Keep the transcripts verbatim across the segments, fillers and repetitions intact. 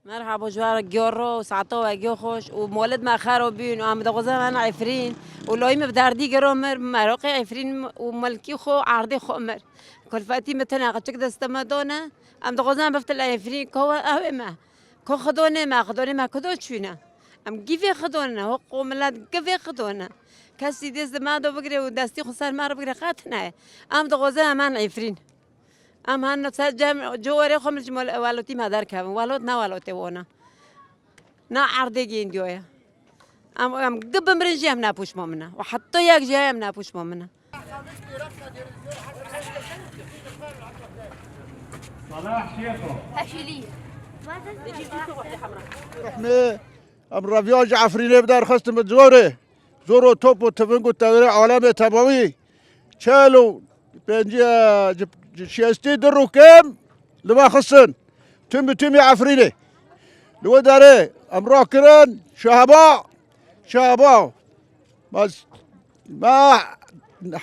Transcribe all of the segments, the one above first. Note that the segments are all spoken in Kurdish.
Merhaba, ji we re giyor ro, saeta we giyo xweş û molid me xero bîn û em dixwazin em Efrîn û layî me bi derdî giro mir, meroqê Efrîn û milkî xwe, erdê xwe mir. Kulfetî min tune qeçik destê me dane. Em dixwazin em biftin Efrîn, ko we ew ê me. Ko xidonê me, xidonê me kudo çûne. Em gîvê xidone, ho qo milet givê xidone. Kesî dest me do bigire û destî xwe ser me re bigire qet ne. Em dixwazin em en Efrîn. Em hene ser cem, ciwarê xwe min ji mol-, welotî me derkevin. Welot ne welotê wona. Na erdê gêndiyo ye. Em, em gi bimirin jî em ne pûşma min e. Û heta yek jî em ne pûşma min e. Salah Şêxo. Rehmê, em reviya ji Efrînê bi derxistin bi zorê. Zor û top û tiving û tewrê alemê temamî. Çel û pêncî, e, ji, ji şêstî du rûkêm li me xistin. Tim bi timî Efrînê. Li wê derê em rakirin, şeheba, şeheba. Bes, me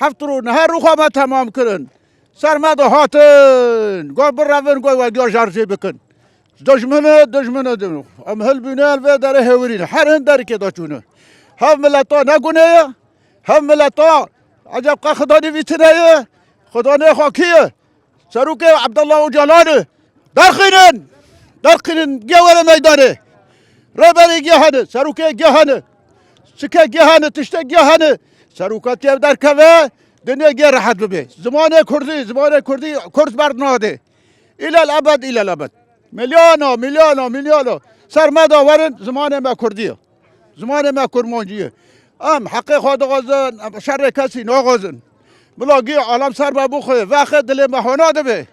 heft rû, nehe rûxa me temam kirin. Ser me de hatin, got birevin, got we giya şerjê bikin. Dijmine, dijmine, dijmine. Em hilbûne, li vê derê hêwirîne. Her hin derikê de çûne. Hev mileta ne gunê ye, hev mileta eceb qe Xida nîvîtine ye, Xida nêxwe kî ye? Serokê Abdullah Ocalan e. Derxînin, derxînin, gê were meydanê. Rêberê gê hene, serokê gê hene. Çike gê hene, tiştê gê hene. Serokatiye derkeve, dinyê gê rehet bibe. Zimanê Kurdî, zimanê Kurdî, Kurd bernade. Îlel ebed, îlel ebed. Milyona, milyona, milyona. Ser me de werin, zimanê me Kurdî ye. Zimanê me Kurmancî ye. Em heqê xwe dixwazin, em şerê kesî naxwazin. Bila gî alem ser me bixwe, vexê dilê me hona dibe.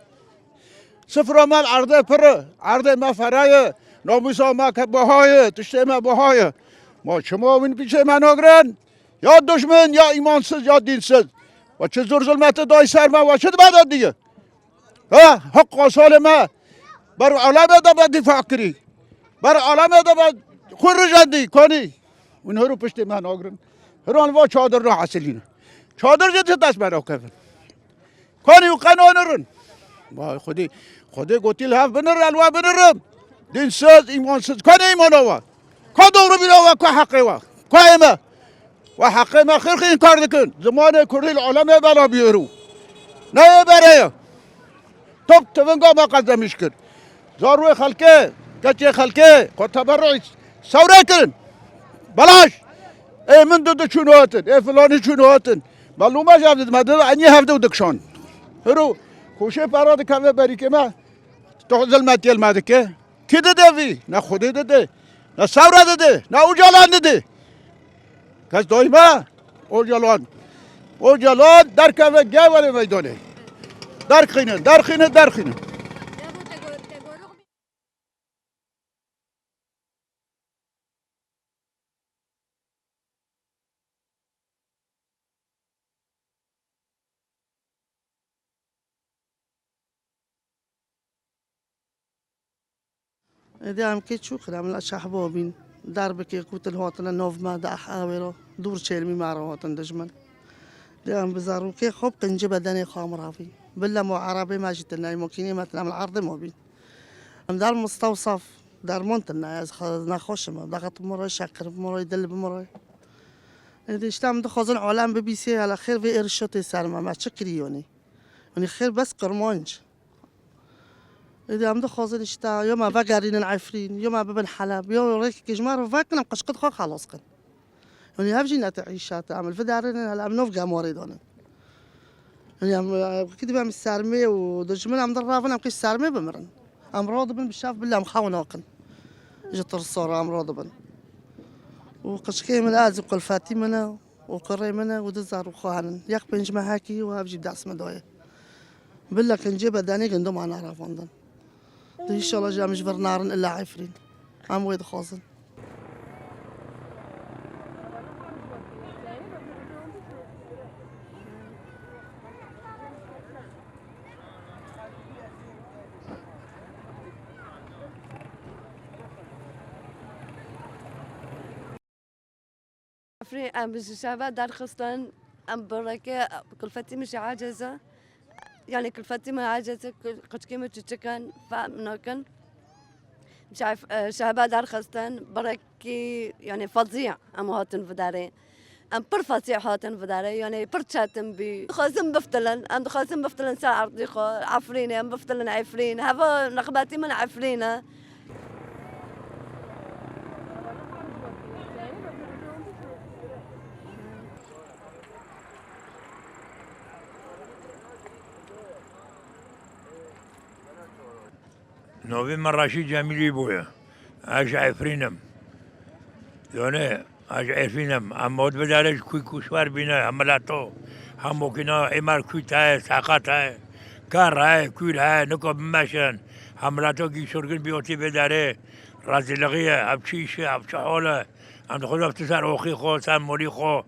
Sifra me erdê pir e, erdê me fere ye, namûsa me ke biha ye, tiştê me biha ye. Ma çima win pîçê me nagirin? Ya dijmin, ya îmansiz, ya dînsiz. We çi zor zulmetê dayî ser me, we çi dibe de diye? Ha, heqa salê me ber alemê de be dîfa kirî. Ber alemê de be xwe rijandî, kanî. Hûn hiro piştê me nagirin. Hiran va çadir nahesilîne. Çadir jî ti dest me nakevin. Kanî û qenonirin. Vay Xwedê, Xwedê gotî li hev binir, el we binirim. Dînsiz, îmansiz. Kanî îmana we? Ka dewribîna we, ka heqê we? Ka ê me? We heqê me xirxîn kar dikin. Zimanê Kurdî li alemê bela biyêrû. Ne yê berê ye. Top tivinga me qezdemîş kir. Zarwê xelkê, keçê xelkê, xwe teberrû sewrê kirin. Belaş. Ê min du du çûn hatin, ê filanî çûn hatin. Melûme ji hev didime, dide enî hevdû dikşan. Hiro, koşê pera dikeve berîkê me, tu zilmetiyê li me dike. Kî dide vî? Ne Xwedê dide, ne Sewre dide, ne Ocalan dide. Kes doyma Ocalan. Ocalan derkeve gel were meydanê. Derxînin, derxînin, derxînin. Êdî em kê çû xira min la şehbo bîn. Derbikê qutil hatine nav me de ah awêro. Dûr çêlmî me re hatin dijmin. Dê em bi zarokê xwe bi qincî bedenê xwe em ravî. Billa mo erebê me jî tine, mokînê me tine, em li erdê mo bîn. Em der mistewsaf derman tine, ez xe-, nexweş im, dexet bimire, şeqir bimire, dil bimire. Êdî işte em dixwazin alem bibîsê, hele xêr vê êrişo tê ser me, me çi kirî yonî? Yanî xêr bes qirmanc. Êdî em dixwazin işte ya me vegerînin Efrîn, ya me bibin Heleb, ya rêkekê ji me re vekin, em qişqit xwe xelas kin. Yanî ev jî ne te îşa te, em li vê derê ne, hele em nav gemarê danin. Yanî em, e, kidî em sermê û dijmin em diravin, em kê sermê bimirin. Em radibin bi şev bile em xew nakin. Ji tirsa re em radibin. Û qişkê min ez û kulfetî min e û kurê min e û du zarok xwe henin. Yek pênc mehekî û ev jî bi dest min daye. Bila kincê bedenê gindima neravandin. Di înşallah jî em ji vir narin illa Efrîn. Em wê dixwazin. Frî em ji şeva derxistin, em bireke kulfetî min jî aciz e. Yani kulfetî min aciz e, kul-, qirçikê min çiçik in, fehm nakin. Şef-, e, şeva derxistin, birekî, yani fezî em hatin vidarê. Em pir fezî hatin vidarê, yani pir çetin bî. Dixwazin biftilin, em dixwazin biftilin ser erdî xwe, Efrînê, em biftilin Efrîn. Heva nexbetî min Efrîn e. Navê me Reşîd Cemîlî bûye. Ez ji Efrîn im. Yanî, ez ji Efrîn im. Em ot bidare ji kû kuşwer bîne, hem mileto, hem mokîna, êmer kû te, seqet e, ker e, kûr e, nika bimeşin. Hem mileto gî şurgin bî otî bidare, rezîlixî ye, ev çi îş e, ev çi hol e. Em dixwazin ev tu ser oxî xwe, ser molî xwe.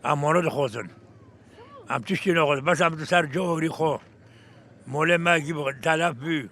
Em molo dixwazin. Em tiştî naxwazin, bes em tu ser cihorî xwe. Molê me gî telef bû.